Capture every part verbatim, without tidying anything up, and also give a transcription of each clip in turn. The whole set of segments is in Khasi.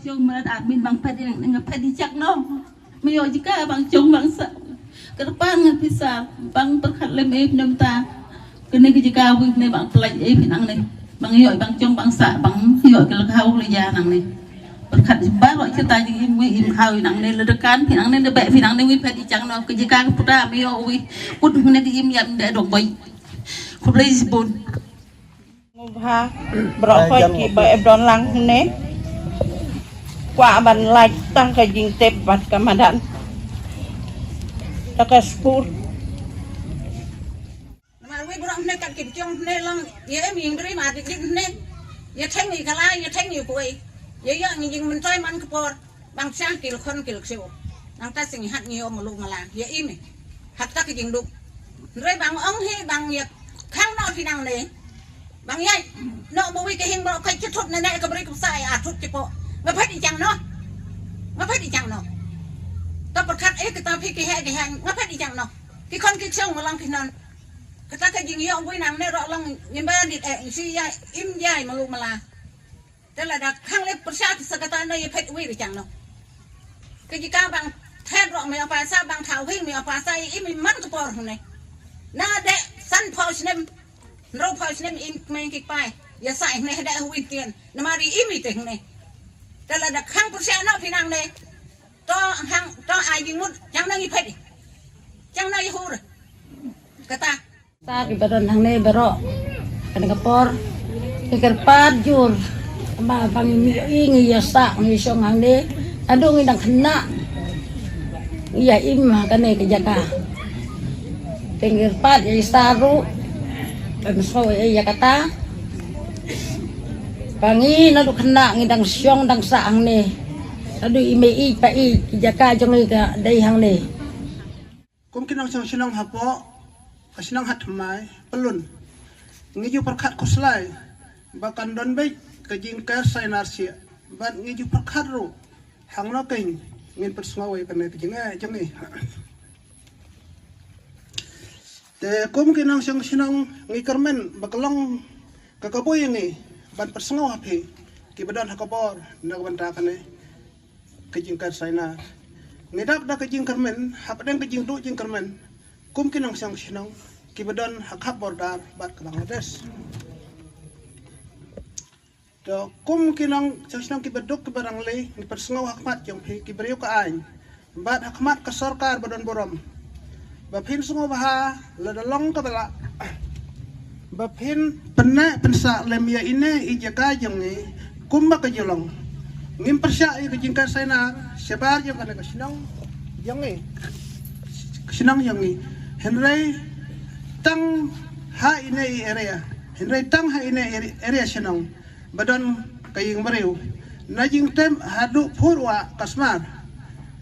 Jong mrad admin bang phet ïa nga phet i chak no. Me ïoh jaka bang jong bang sa. Kyrpad nga pisa bang pyrkhat lem ip nem ta. Kane ka jaka win ne bang pelaj ip nang ne. Bang ïoh bang jong bang sa bang ïoh ka lek hau le ja nang ne. Pyrkhat baroh kita jing im wi im hau nang ne ledekan phi nang ne debek phi nang ne wi phet i chak no ka jaka ka puta me ïoh wi. Kut ne ka im yam de dok boy. Khublei shibun. Sngewbha baroh phi kiba ep don lang ne. Kwah ban lait tang ka jingtep bad ka madan. Ta ka skur. Namar wi baroh ne kat ki jong ne long ïa em ïing bri ma dik dik ne. Ïa theng ïa kala ïa theng ïa kuei. Ïa ïa ngi jingmyntoi man ka por. Bang siang kil khon kil ksiew. Nang ta sing hat ngi ong lu mala. Ïa im. Hat ta ka jingduk. Hynrei bang ong hi bang ïa khang no phi nang ne. Bang ïa no ba wi ka hing ba kai ki thut ne ne ka bri ka sa ïa thut ki po. Nga phet i chang no. Nga phet i chang no. Ta pyrkhat eh kata phi ki he ki he nga phet i chang no. Ki khon ki ksiew nga lang phi non. Kata ka jingïoh bui nang ne ro long ngim ba dit eh si ïa im ïa ma lu mala. Te lada khang leh pyrshah sa kata na ïa phet wir chang no. Ka jaka bang thet rok me apa sa bang thaw hing me apa sa i im i man ka por ne. Na de san phaw snem. Nro phaw snem im me ki pai. Ïa sa ne de wi tien. Namar i im i te ne. Te lada khang pyrshah no phi nang ne. To hang to ai jingmut chang nang i phet. Chang nang i hur. Kata. Sa ki ba don hangne baroh. Kane ka por. Ki kyrpad jur. Ba ba ngi ïohi ngi ïa sah ngi shong hangne. Naduh ngi dang khynnah. Ngi ïa im ha kane ka jaka. Te ngi kyrpad ïa i Sar ruh. Ban sngewbha ïa kata. Ba ngi naduh khynnah ngi dang shong dang sah hangne. Naduh i mei i pa i ki jaka jong ngi ka dei hangne. Kum ki nongshong shnong hapoh ka shnong Hatthymmai, Pyllun, ngi ju pyrkhat khuslai ba kan don beit ka jingker sainar sih bad ngi ju pyrkhat ruh hangno kein ngin pynsngew ïa kane ka jingeh jong ngi. Te kum ki nongshong shnong ngi kyrmen ba ka long ka kabu ïa ngi ban pynsngew ha phi kiba don ha ka bor na ka bynta kane ka jingker sainar. Ngi dap da ka jingkyrmen hapdeng ka jingduh jingkyrmen kum ki nongshong shnong kiba don ha khap border bad ka Bangladesh. To kum ki nongshong shnong kiba duk kiba rangli ngi pynsngew ha khmat jong phi ki briew ka aiñ bad ha khmat ka sorkar ba don burom. Ba phin sngewbha lada long kaba lah ba phin pynneh pynsah lem ïa ine i jaka jong ngi kumba ka ju long. Ngim pyrshah ïa ka jingker sainar shabar jong kane ka shnong jong ngi. Ka shnong jong ngi. Hynrei tang ha ine i area. Hynrei tang ha ine i area shnong. Ba don ka ïing briew. Na jingtep haduh phur wah ka smar.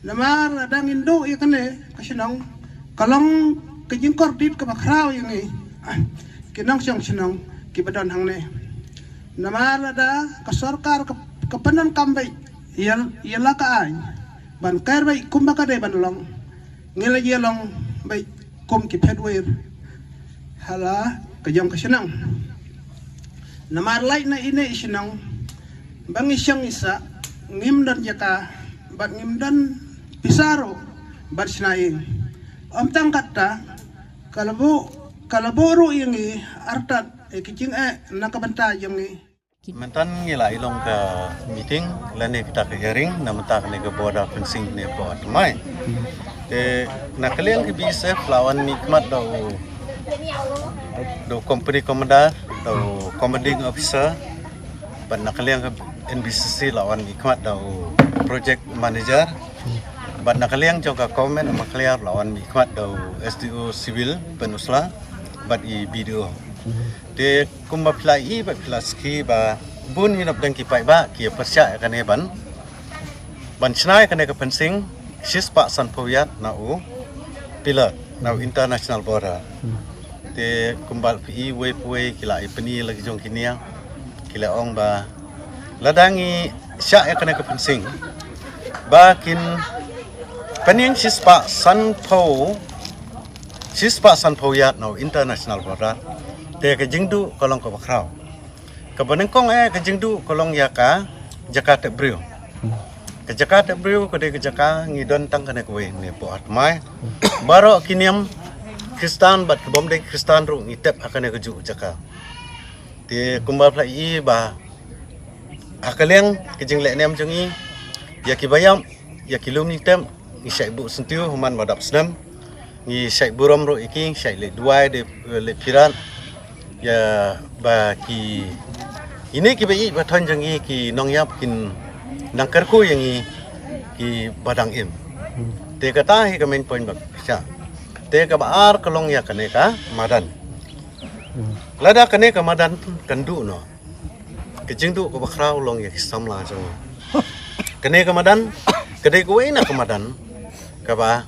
Namar lada ngin duh ïa kane ka shnong ka long ka jingkordit kaba khraw ïa ngi ki nongshong shnong kiba don hangne. Namar lada ka sorkar ka, ka pyndonkam beit ïa, ïa la ka aiñ ban ker beit kumba ka dei ban long. Ngi la ïa long beit kum ki phet wir ha la ka jong ka shnong. Namar lait na ine i shnong ba ngi shong i sah ngim don jaka bad ngim don pisa ruh ban shna ïing. Ym tang katta ka la buh ka la buh ruh ïa ngi artat ïa ki jingeh na ka bynta jong ngi. Mynta ngi la ïalong ka meeting lane kata ka hearing na mynta kane ka border fencing ne hapoh Hatthymmai. Te na ka liang ka B S F la wan mihkhmat da u, da u company commander, da u commanding officer, bad na ka liang ka N B C C la wan mihkhmat da u project manager, bad na ka liang jong ka government of Meghalaya la wan mihkhmat da u S D O Civil Pynursla bad i B D O. Te kumba phi la i ba phi la sngewthuh ba bun hi na pdeng ki paidbah ki pyrshah ïa kane ban, ban shna ïa kane ka fencing shispah sanphew yard na u pillar na u international border. Te kumba phi i wei pa wei ki la i pyni la ki jong ki nia ki la ong ba lada ngi shah ïa kane ka fencing ba kin pynïeng shispah sanphew shispah sanphew yard na u international border. Te ka jingduh ka long kaba khraw. Kaba nyngkong eh ka jingduh ka long ïa ka jaka tep briew. Ka jaka tep briew ka dei ka jaka ngi don tang kane kawei ne po at mai. Baroh ki niam Khristan bad ki bym dei Khristan ruh ngi tep ha kane ka juh jaka. Te kumba phi la i ba ha ka liang ka jingleh niam jong ngi, ïa ki ba ïap, ïa ki lum ngi tep, ngi shait buh syntiew ha man ba dap snem. Ngi shait burom ruh ïa ki, ngi shait leit duwai de, leit phirat. Ïa ba ki, ine ki ba ïeit ba thoh jong ngi ki nongïap kin nang kyrkhu ïa ngi ki ba dang im. Te kata hi ka main point ba ka sha. Te kaba ar ka long ïa kane ka madan. Lada kane ka madan kan duh noh, ka jingduh kaba khraw long ïa ki samla jong ngi. Kane ka madan ka dei kawei na ka madan kaba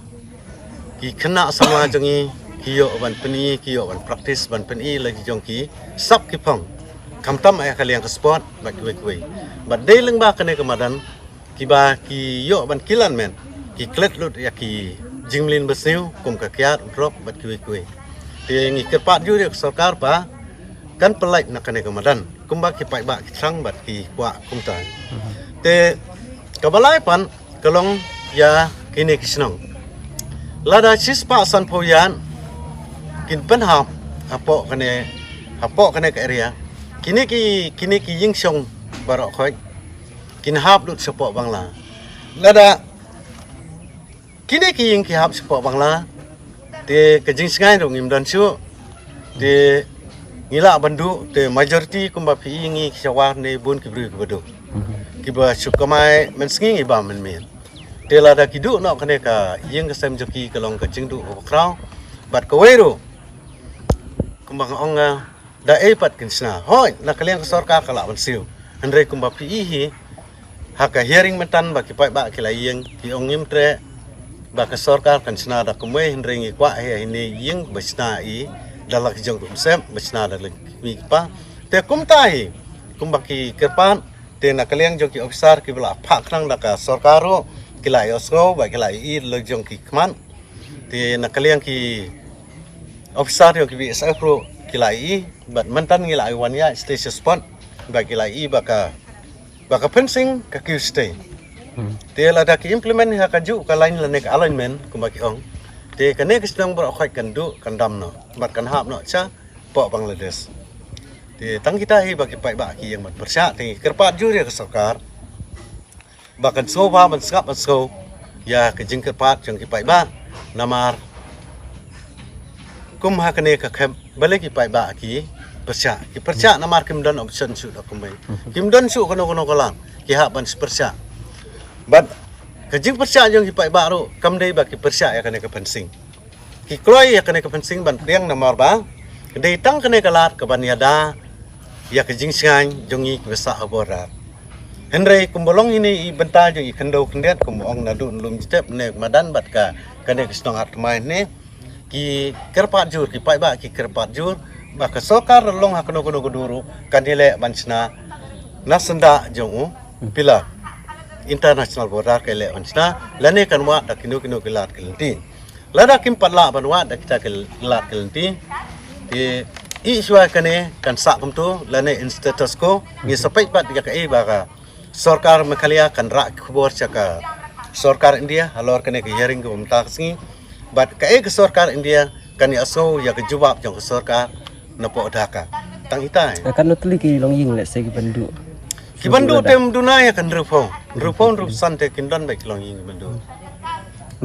ki khynnah samla jong ngi ki ïoh ban pyni, ki ïoh ban practice ban pyni la ki jong ki sap ki phong. Khamtam ïa ka liang ka sport bad kiwei kiwei. Bad dei lyngba kane ka madan kiba ki ïoh ban kilan met, ki klet lut ïa ki jingmlien basniew kum ka kiad, u drok bad kiwei kiwei. Te ngi kyrpad jur ïa ka sorkar ba kan pynlait na kane ka madan kumba ki paidbah ki thrang bad ki kwah kumta. Te kaba lai pat ka long ïa kine ki shnong. Lada shispah sanphew ïan kin pynhap hapoh kane, hapoh kane ka area. Kine ki, kine ki ïing shong baroh khoit kin hap lut shapoh Bangla. Lada kine ki ïing ki hap shapoh Bangla, te ka jingshngaiñ ruh ngim don shuh. Te ngi lah ban duh, te majority kumba phi i ngi ki sha war ne bun ki briew kiba duh, kiba shu kamai mynsngi ngi bam mynmiet. Te lada ki duh noh kane ka ïing ka sem jong ki ka long ka jingduh kaba khraw. Bad kawei ruh kumba nga ong nga, da ei pat kin shna. Hooid, na ka liang ka sorkar ka lah ban siew. Hynrei kumba phi i hi, ha ka hearing mynta ba ki paidbah ki la ïeng, ki ong ngim treh ba ka sorkar kan shna da kumwei, hynrei ngi kwah hi ïa ine ïing ba shna i da la ki jong ruh sep, ba shna da la ki kmie ki kpa. Te kumta hi kumba ki kyrpad, te na ka liang jong ki officer kiba la phah khnang da ka sorkar ruh ki la ïohsngew bad ki la ïohi da la jong ki khmat. Te na ka liang ki officer jong ki B S F ruh ki la ïohi, bad mynta ngi la wan ïa stage spot bad ki la ïohi ba ka, ba ka fencing ka kiew shatei. Te lada ki implement ha kajuh ka line lane ka alignment kumba ki ong, te kane ka shnong baroh khoit kan duh, kan dam noh bad kan hap noh shapoh Bangladesh. Te tang kita hi ba ki paidbah ki ïeng ban pyrshah, te ngi kyrpad jur ïa ka sorkar ba kan sngewbha ban sngap ban sngew ïa ka jingkyrpad jong ki paidbah. Namar kum ha kane ka khep balei ki paidbah ki pyrshah, ki pyrshah namar kim don option shuh da kumwei. Kim don shuh kano kano ka lad, ki hap ban pyrshah. Bad ka jingpyrshah jong ki paidbah ruh kam dei ba ki pyrshah ïa kane ka fencing. Ki kloi ïa kane ka fencing ban pdiang namar ba dei tang kane ka lad ka ban ïada ïa ka jingshngaiñ jong ngi kiba sah ha border. Hynrei kumba long ine i bynta jong i khyndew khyndiat kumba ong naduh na Lumjyntep ne madan bad ka, kane ka shnong Hatthymmai ne, ki kyrpad jur, ki paidbah ki kyrpad jur ba ka sorkar la long ha kano kano ka dur ruh kan ïaleh ban shna na syndah jong u pillar. International border ka ïaleh ban shna lane kan wad da kino kino ki lad ki lynti. Lada kim pat lah ban wad da kita ki lad ki lynti, te i shuwa kane kan sah kumto lane in status quo, ngi sa peit pat ïa kaei ba ka sorkar Meghalaya kan rah khubor sha ka sorkar India halor kane ka hearing kaba mynta ka sngi. Bad kaei ka sorkar India kan ïa sngew ïa ka jubab jong ka sorkar napoh Dhaka. Tang itai. Kan nutli ki longïing, let's say, ki ban duh. Ki ban duh tem duna ïa kan hynriewphew, hynriewphew hynriewsan te kin don bad ki longïing ki ban duh.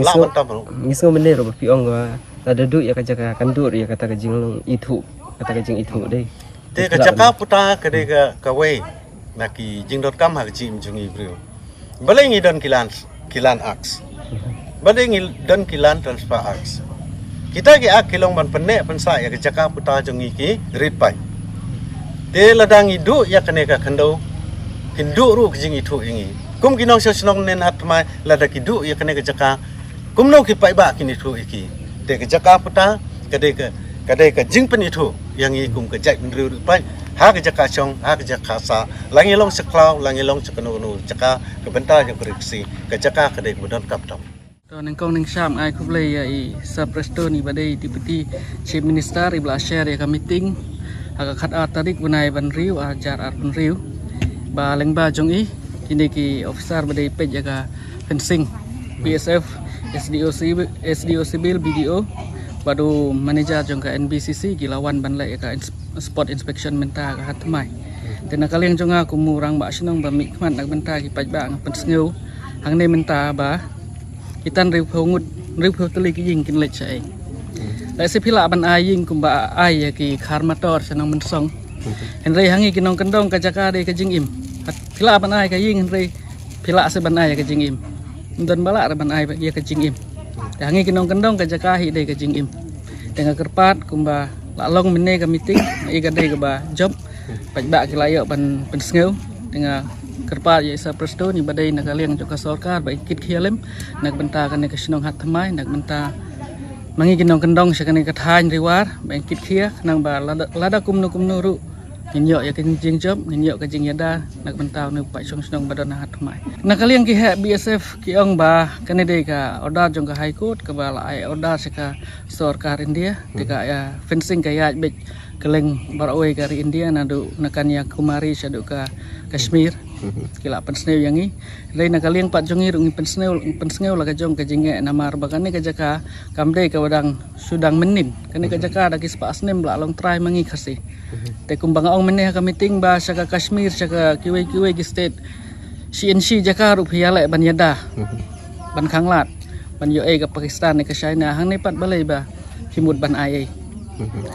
Lah ban tam ruh. Ngi sngew mynne ruh ba phi ong ba lada duh ïa ka jaka kan duh ïa kata ka jingithuh, kata ka jingithuh dei. Te ka jaka puta ka dei ka, kawei na ki jingdonkam ha ka jingim jong ngi briew. Balei ngi don ki land, ki land acts? Balei ngi don ki land transfer acts? Kita ki act ki long ban pynneh pynsah ïa ka jaka puta jong ngi ki rit paid. Te lada ngi duh ïa kane ka khyndew, kin duh ruh ka jingithuh ïa ngi. Kum ki nongshong shnong ne na tmai, lada ki duh ïa kane ka jaka, kumno ki paidbah kin ithuh ïa ki? Te ka jaka puta ka dei ka, ka dei ka jingpynithuh ïa ngi kum ka jaitbynriew rit paid ha ka jaka shong, ha ka jaka sah, la ngi long sha khlaw, la ngi long sha kano kano jaka, ka bynta jong ka ri Khasi, ka jaka ka dei kaba donkam tam. To nyngkong nyngshap ai khublei ïa i Sir Prestone iba dei Deputy Chief Minister iba la share ïa ka meeting ha ka khatar tarik bnai ba hynriew, ar hajar arphew hynriew, ba lyngba jong i Kine ki officer ba dei peit ïa ka fencing, B S F, S D O C, S D O Civil, B D O bad u manager jong ka N B C C ki la wan ban leh ïa ka ins- spot inspection mynta ka Hat Thymmai. Te na ka liang jong nga kum u rangbah shnong ba mihkhmat na ka bynta ki paidbah nga pynsngew hangne mynta ba ki tan hynriewphew ngut, hynriewphew tylli ki ïing kin leit shaei. Lehse phi lah ban ai ïing kumba ai ïa ki Khar Mator sha Nongmynsong. Hynrei ha ngi ki nongkyndong ka jaka dei ka jingim. Phi lah ban ai ka ïing hynrei phi lah se ban ai ïa ka jingim. Ym don ba lah re ban ai ïa ka jingim. Te ha ngi ki nongkyndong ka jaka hi dei ka jingim. Te nga kyrpad kumba la long mynne ka meeting, nga i ka dei kaba jop. Paidbah ki la ïoh ban pynsngew. Te nga kyrpad ïa i Sir Prestone ba dei na ka liang jong ka sorkar ba i kit khia lem na ka bynta kane ka shnong Hat Thymmai, na ka bynta ma ngi ki nongkyndong sha kane ka thaiñ Ri War ba i kit khia, khnang ba lada, lada kumno kumno ruh ngin ïoh ïa ka jingjop, ngin ïoh ka jingïada na ka bynta une u paidshong shnong ba don ha Hat Thymmai. Na ka liang ki heh B S F ki ong ba kane dei ka order jong ka High Court kaba la ai order sha ka sorkar India, te ka, ïa, fencing ka ïaid beit kylleng baroh kawei ka ri India, naduh na Kanyakumari shaduh ka Kashmir. Ki la pynsngew ïa ngi. Hynrei na ka liang pat jong ngi ruh ngi pynsngew, pynsngew la ka jong ka jingeh namar ba kane ka jaka kam dei kaba dang shu dang mynnin. Kane ka jaka da ki spah snem ba la long trai ma ngi Khasi. Te kumba nga ong mynne ha ka meeting ba sha ka Kashmir, sha ka kiwei kiwei ki state, shi inshi jaka ruh phi ïaleh ban ïada, ban khanglad, ban ïoh ei ka Pakistan ne ka China, hangne pat balei ba phi mut ban ai ei.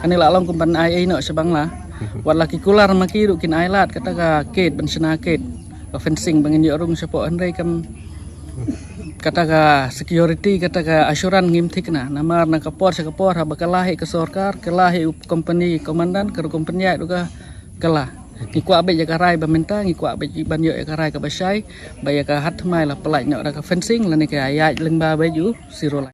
Kane la long kum ban ai ei noh sha Bangla. Wat la ki kular ma ki ruh kin ai lad kata ka gate ban shna gate, ka fencing ba ngin ïoh rung shapoh, hynrei kam kata ka security, kata ka assurance ngim thikna. Namar na ka por sha ka por haba kylla hi ka sorkar, kylla hi u company commandant, ka ruh company ïaid ruh ka kylla. Ngi kwah beit ïa ka rai ba mynta, ngi kwah beit ban ïoh ïa ka rai kaba shai ba ïa ka Hat Thymmai la pyllait noh da ka fencing lane ka ïaid lyngba beit u zero line.